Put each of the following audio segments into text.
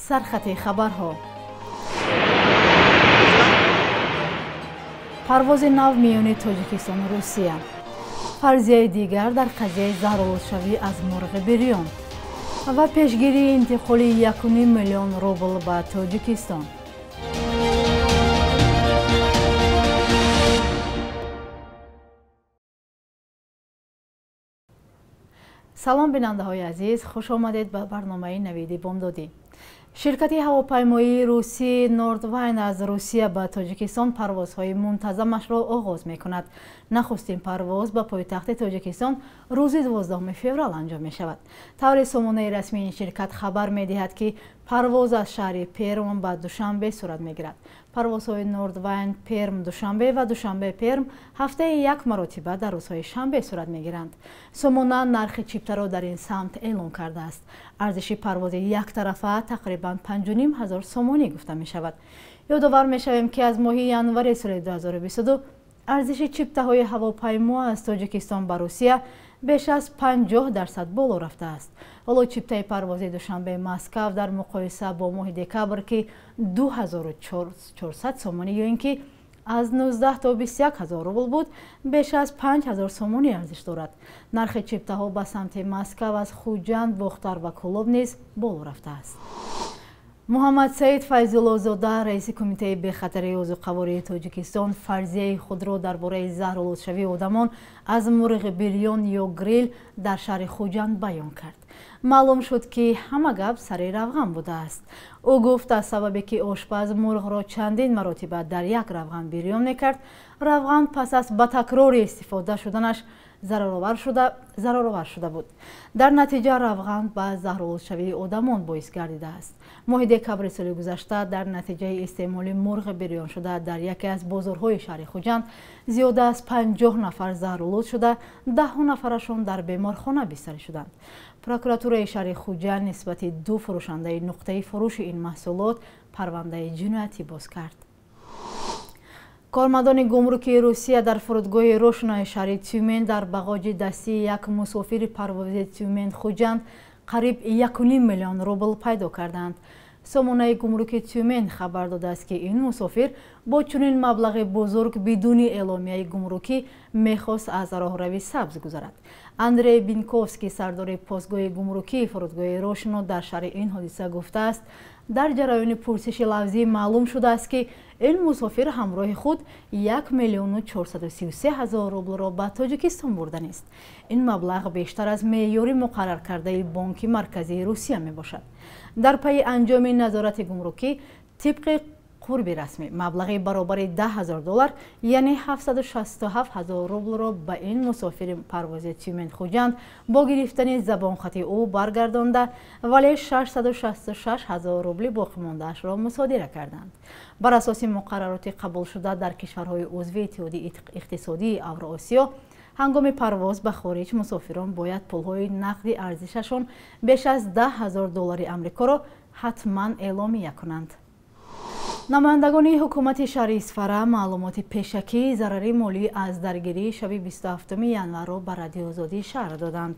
Сархати хабарҳо. Парвози нав миёни Тоҷикистону Русия. Фарзияи дигар дар қазияи заҳролудшавӣ аз мурғи бирён ва пешгирии интиқоли 1,5 миллион рубл ба Тоҷикистон. Салом, бинандаҳои азиз, хуш омадед ба барномаи Навиди бомдодӣ. Ширкати ҳавопаймоии русӣ Нордвайн аз Русия ба Тоҷикистон парвозҳои мунтазамашро оғоз мекунад. Нахустин парвоз ба пойтахти Тоҷикистон рӯзи 12 феврал анҷом мешавад. Таври сомонаи расмии ин ширкат хабар медиҳад, ки парвоз аз шаҳри Перм ба Душанбе сурат мегирад. Парвозҳои Нордвайн Перм Душанбе ва Душанбе Перм ҳафтаи як маротиба дар рӯзҳои шанбе сурат мегиранд. Сомона нархи чиптаро дар ин самт эълон кардааст. Арзиши парвози яктарафа тақрибан 5,5 ҳазор сомонӣ гуфта мешавад. Ёдовар мешавем, ки аз моҳи январи соли 2022 арзиши чиптаҳои ҳавопаймо аз Тоҷикистон ба Русия беш аз 50% боло рафтааст. Ҳоло чиптаи парвози Душанбе Москав дар муқоиса бо моҳи декабр, ки 2400 сомонӣ ё ин ки аз 19 то 21 ҳазор рубл буд, беш аз 5000 сомонӣ арзиш дорад. Нархи чиптаҳо ба самти Москав аз Хуҷанд, Бохтар ва Кӯлоб низ боло рафтааст. Муҳаммадсаид Файзуллозода, раиси Кумитаи бехатарии озуқавории Тоҷикистон, фарзияи худро дар бораи заҳролудшавии одамон аз мурғи бирён ё грил дар шаҳри Хуҷанд баён кард. Маълум шуд, ки ҳама гап сари равған будааст. Ӯ гуфт, аз сабабе ки ошпаз мурғро чандин маротиба дар як равған бирён мекард, равған пас аз ба такрори истифода шуданаш зараровар шуда буд. Дар натиҷа равған ба заҳролудшавии одамон боис гардидааст. Моҳи декабри соли гузашта дар натиҷаи истеъмоли мурғи бирёншуда дар яке аз бозорҳои шаҳри Хуҷанд зиёда аз 50 нафар заҳролуд шуда, даҳҳо нафарашон дар беморхона бистарӣ шуданд. Прокуратураи шаҳри Хуҷанд нисбати ду фурӯшандаи нуқтаи фурӯши ин маҳсулот парвандаи ҷиноятӣ боз кард. Кормандони гумрукии Русия дар фурудгоҳи Рошинои шаҳри Тюмен дар бағоҷи дастии як мусофири парвози Тюмен Хуҷанд қариб 1,5 миллион рубл пайдо карданд. Сомонаи гумруки Тюмен хабар додааст, ки ин мусофир бо чунин маблағи бузург бидуни эъломияи гумрукӣ мехост аз роҳрави сабз гузарад. Андрей Бинковский, сардори постгоҳи гумрукии фурудгоҳи Рошино, дар шарҳи ин ҳодиса гуфтааст, дар ҷараёни пурсиши лафзӣ маълум шудааст, ки ин мусофир ҳамроҳи худ 1 433 000 рублро ба Тоҷикистон бурданист. Ин маблағ бештар аз меъёри муқарраркардаи Бонки Марказии Русия мебошад. Дар пайи анҷоми назорати гумрукӣ, тибқи қурби расмӣ, маблағи баробари 10 000 доллар, яъне 767 ҳазор рублро ба ин мусофири парвози Тюмен Хуҷанд бо гирифтани забонхати ӯ баргардонда, вале 666 ҳазор рубли боқимондаашро мусодира карданд. Бар асоси муқаррароти қабулшуда дар кишварҳои узви Иттиҳоди иқтисодии Авроосиё, ҳангоми парвоз ба хориҷ мусофирон бояд пулҳои нақди арзишашон беш аз 10 000 доллари амрикоро ҳатман эъломия кунанд. Намояндагони ҳукумати шаҳри Исфара маълумоти пешакии зарари молӣ аз даргирии шаби 27 январро ба Радиоозодӣ шарҳ доданд.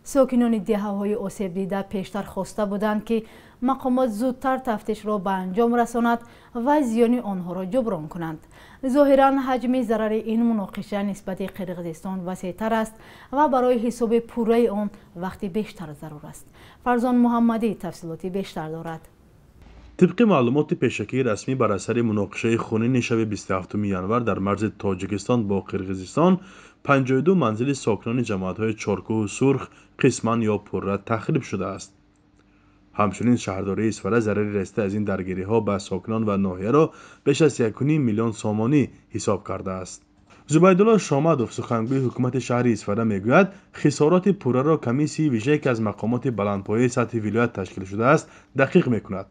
Сокинони деҳаҳои осебдида пештар хоста буданд, ки мақомот зудтар тафтишро ба анҷом расонад ва зиёни онҳоро ҷуброн кунанд. Зоҳиран, ҳаҷми зарари ин муноқиша нисбати Қирғизистон васеътар аст ва барои ҳисоби пурраи он вақти бештар зарур аст. Фарзон Муҳаммадӣ тафсилоти бештар дорад. Тибқи маълумоти пешакии расмӣ, бар асари муноқишаи хунини шаби 27 январ дар марзи Тоҷикистон бо Қирғизистон 52 манзили сокинони ҷамоатҳои Чоркӯҳу Сурх қисман ё пурра тахриб шудааст. Ҳамчунин шаҳрдории Исфара зарари расида аз ин даргириҳо ба сокинон ва ноҳияро беш аз 1,5 миллион сомонӣ ҳисоб кардааст. Зубайдулло Шомадов, сухангӯи ҳукумати шаҳри Исфара, мегӯяд, хисороти пурраро комиссияи вижае, ки аз мақомоти баландпояи сатҳи вилоят ташкил шудааст, дақиқ мекунад.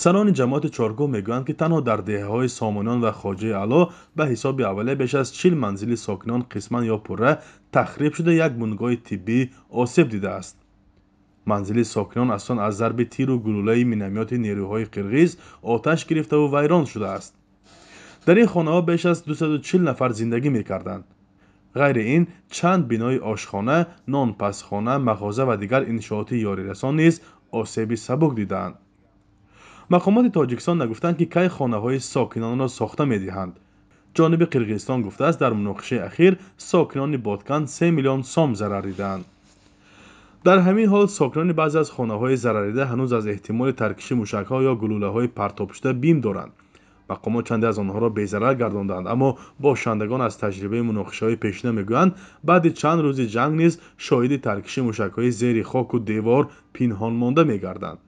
Сарони ҷамоати Чоркӯҳ мегӯянд, ки танҳо дар деҳаҳои Сомониён ва Хоҷаи Аъло ба ҳисоби аввалия беш аз 40 манзили сокинон қисман ё пурра тахриб шуда, як бунгоҳи тиббӣ осеб дидааст. Манзили сокинон асосан аз зарби тиру гулӯлаи миномёти нерӯҳои қирғиз оташ гирифтаву вайрон шудааст. Дар ин хонаҳо беш аз 240 нафар зиндагӣ мекарданд. Ғайри ин, чанд бинои ошхона, нонпазхона, мағоза ва дигар иншооти ёрирасон низ осеби сабук дидаанд. Мақомоти Тоҷикистон нагуфтанд, ки кай хонаҳои сокинонро сохта медиҳанд. Ҷониби Қирғизистон гуфтааст, дар муноқишаи ахир сокинони Бодканд 3 миллион сом зарар дидаанд. Дар ҳамин ҳол сокинони баъзе аз хонаҳои зарардида ҳанӯз аз эҳтимоли таркиши мушакҳо ё гулӯлаҳои партобшуда бим доранд. Мақомот чанде аз онҳоро безарар гардонданд, аммо бошандагон аз таҷрибаи муноқишаҳои пешина мегӯянд, баъди чанд рӯзи ҷанг низ шоҳиди таркиши мушакҳои зери хоку девор пинҳон монда мегарданд.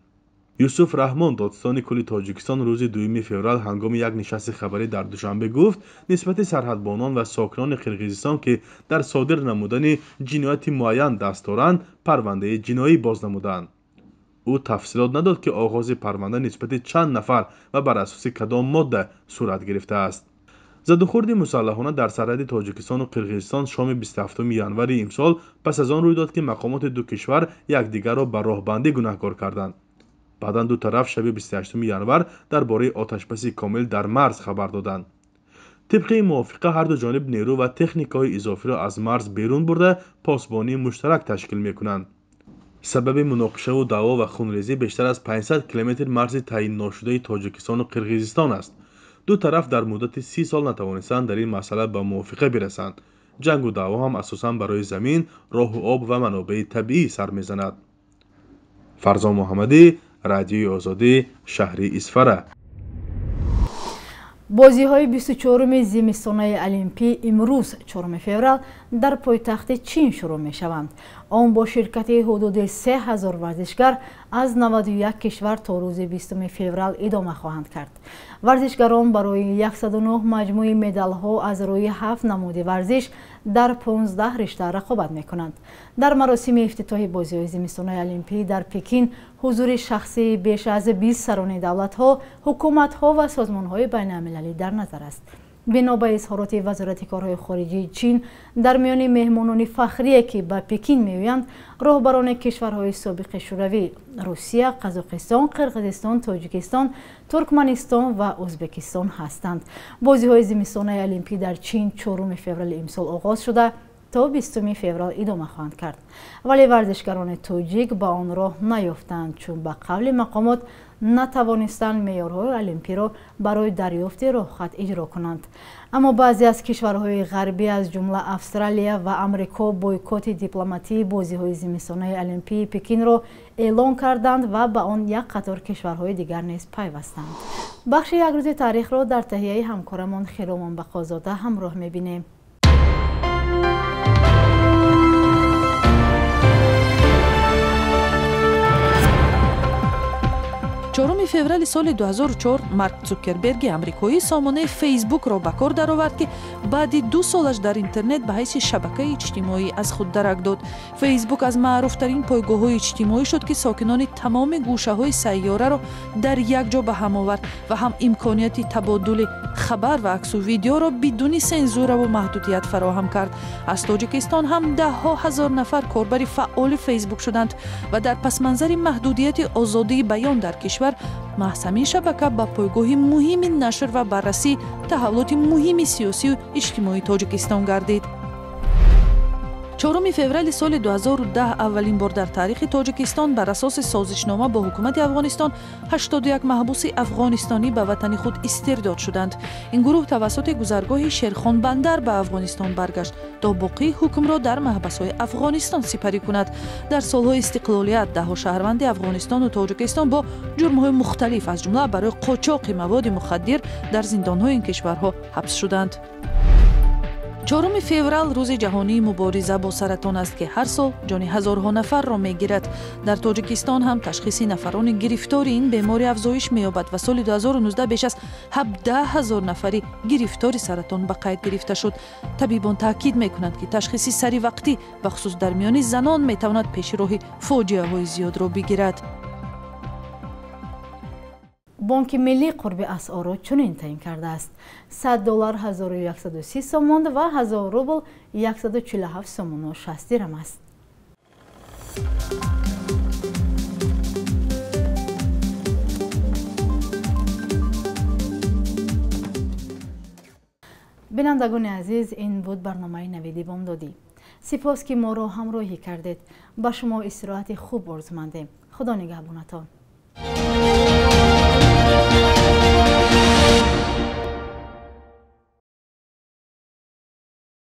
Юсуф Раҳмон, додситони кулли Тоҷикистон, рӯзи 2 феврал ҳангоми як нишасти хабарӣ дар Душанбе гуфт, нисбати сарҳадбонон ва сокинони Қирғизистон, ки дар содир намудани ҷинояти муайян даст доранд, парвандаи ҷиноӣ боз намуданд. Ӯ тафсилот надод, ки оғози парванда нисбати чанд нафар ва бар асоси кадом модда сурат гирифтааст. Задухӯрди мусаллаҳона дар сарҳади Тоҷикистону Қирғизистон шоми 27 январи имсол пас аз он рӯй дод, ки мақомоти ду кишвар якдигарро ба роҳбандӣ гунаҳкор карданд. Баъдан ду тараф шаби 28 январ дар бораи оташбаси комил дар марз хабар доданд. Тибқи ин мувофиқа ҳар ду ҷониб нерӯ ва техникаҳои изофиро аз марз берун бурда посбонии муштарак ташкил мекунанд. Сабаби муноқишаву даъво ва хунрезӣ бештар аз 500 километр марзи таъинношудаи Тоҷикистону Қирғизистон аст. Ду тараф дар муддати 30 сол натавонистанд дар ин масъала ба мувофиқа бирасанд. Ҷангу даъво ҳам асосан барои замин, роҳу об ва манобеи табиӣ сар мезанад. Фарзон Муҳаммадӣ, Радиои Озодӣ, шаҳри Исфара. Бозиҳои 24-уми зимистонаи Олимпӣ имрӯз 4 феврал дар пойтахти Чин шурӯъ мешаванд. Он бо ширкати ҳудуди 3000 варзишгар аз 91 кишвар то рӯзи 20 феврал идома хоҳанд кард. Варзишгарон барои 109 маҷмӯи медалҳо аз рӯи 7 намуди варзиш дар 15 ришта рақобат мекунанд. Дар маросими ифтитоҳи бозиҳои зимистонаи Олимпӣ дар Пекин ҳузури шахсии беш аз 20 сарони давлатҳо, ҳукуматҳо ва созмонҳои байналмилалӣ дар назар аст. Бино ба изҳороти Вазорати корҳои хориҷии Чин, дар миёни меҳмонони фахрие, ки ба Пекин меоянд, роҳбарони кишварҳои собиқи Шӯравӣ Русия, Қазоқистон, Қирғизистон, Тоҷикистон, Туркманистон ва Ӯзбекистон ҳастанд. Бозиҳои зимистонаи Олимпӣ дар Чин 4 феврали имсол оғоз шуда то 20 феврал идома хоҳанд кард. Вале варзишгарони тоҷик ба он роҳ наёфтанд, чун ба қавли мақомот натавонистанд меъёрҳои олимпиро барои дарёфти роҳхат иҷро кунанд. Аммо баъзе аз кишварҳои ғарбӣ, аз ҷумла Австралия ва Амрико, бойкоти дипломатии бозиҳои зимистонаи Олимпии Пекинро эълон карданд ва ба он як қатор кишварҳои дигар низ пайвастанд. Бахши як рӯзи таърихро дар таҳияи ҳамкорамон Хиромон Бақозода ҳамроҳ мебинем. Чоруми феврали соли 2004 Марк Цукерберги амрикоӣ сомонаи Фейсбукро ба кор даровард, ки баъди 2 солаш дар интернет ба ҳайси шабакаи иҷтимоӣ аз худ дарак дод. Фейсбук аз маъруфтарин пойгоҳҳои иҷтимоӣ шуд, ки сокинони тамоми гӯшаҳои сайёраро дар як ҷо ба ҳам овард ва ҳам имконияти табодули хабар ва аксу видеоро бидуни сензураву маҳдудият фароҳам кард. Аз Тоҷикистон ҳам даҳҳо ҳазор нафар корбари фаъоли Фейсбук шуданд ва дар пасманзари маҳдудияти озодии баён дар кишвар маҳз ҳамин шабака ба пойгоҳи муҳими нашр ва баррасии таҳаввулоти муҳими сиёсию иҷтимоии Тоҷикистон гардид. 4 феврали соли 2010 аввалин бор дар таърихи Тоҷикистон бар асоси созишнома бо ҳукумати Афғонистон 81 маҳбуси афғонистонӣ ба ватани худ истирдод шуданд. Ин гурӯҳ тавассути гузаргоҳи Шерхонбандар ба Афғонистон баргашт то боқии ҳукмро дар маҳбасҳои Афғонистон сипарӣ кунад. Дар солҳои истиқлолият даҳҳо шаҳрванди Афғонистону Тоҷикистон бо ҷурмҳои мухталиф, аз ҷумла барои қочоқи маводи мухаддир, дар зиндонҳои ин кишварҳо ҳабс шуданд. 4 феврал рӯзи ҷаҳонии мубориза бо саратон аст, ки ҳар сол ҷони ҳазорҳо нафарро мегирад. Дар Тоҷикистон ҳам ташхиси нафарони гирифтори ин беморӣ афзоиш меёбад ва соли 2019 беш аз 17 ҳазор нафари гирифтори саратон ба қайд гирифта шуд. Табибон таъкид мекунанд, ки ташхиси саривақтӣ бахусус дар миёни занон метавонад пеши роҳи фоҷиаҳои зиёдро бигирад. Бонки миллӣ қурби асъорро чунин таъин кардааст: 100 доллар 1130 сомон ва 1000 рубл 147 сомону 60 дирам аст. Бинандагони азиз, ин буд барномаи Навиди Бомдодӣ. Сипос, ки моро ҳамроҳӣ кардед. Ба шумо истироҳати хуб орзумандем. Худо нигаҳбонатон.